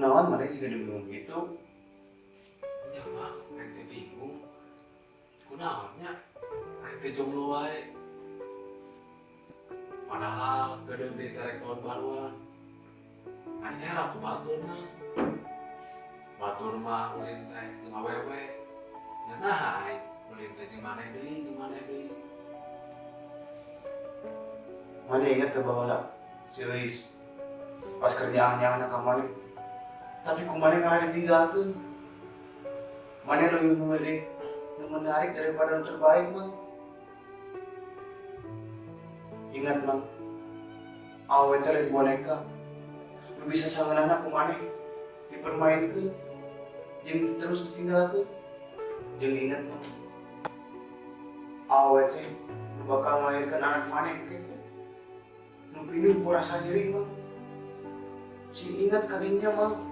Kunaon maneh juga bingung gitu? Ya Mang, aing teh bingung. Kunaon nya? Aing teh jomblo wae. Padahal geudeung deui teh rek tahun baruan. Aing era ku batur mah. Batur mah ulin teh jeung awewe. Nya naha aing ulin teh jeung maneh deui, jeung maneh deui. Maneh inget teu baheula si Riis pas keur nyaah-nyaahna ka maneh? Tapi ku maneh kalah ditinggalkeun. Maneh lebih memilih nu menarik daripada nu terbaik, Mang. Ingat, Mang. Awewe teh lain boneka. Nu bisa sangeunahna ku maneh dipermainkeun jeung terus ditinggalkeun. Jeung ingat, Mang. Awewe teh nu bakal melahirkan anak maneh ke. Nu pinuh ku rasa nyeri, Mang. Sing ingat ka dinya, Mang.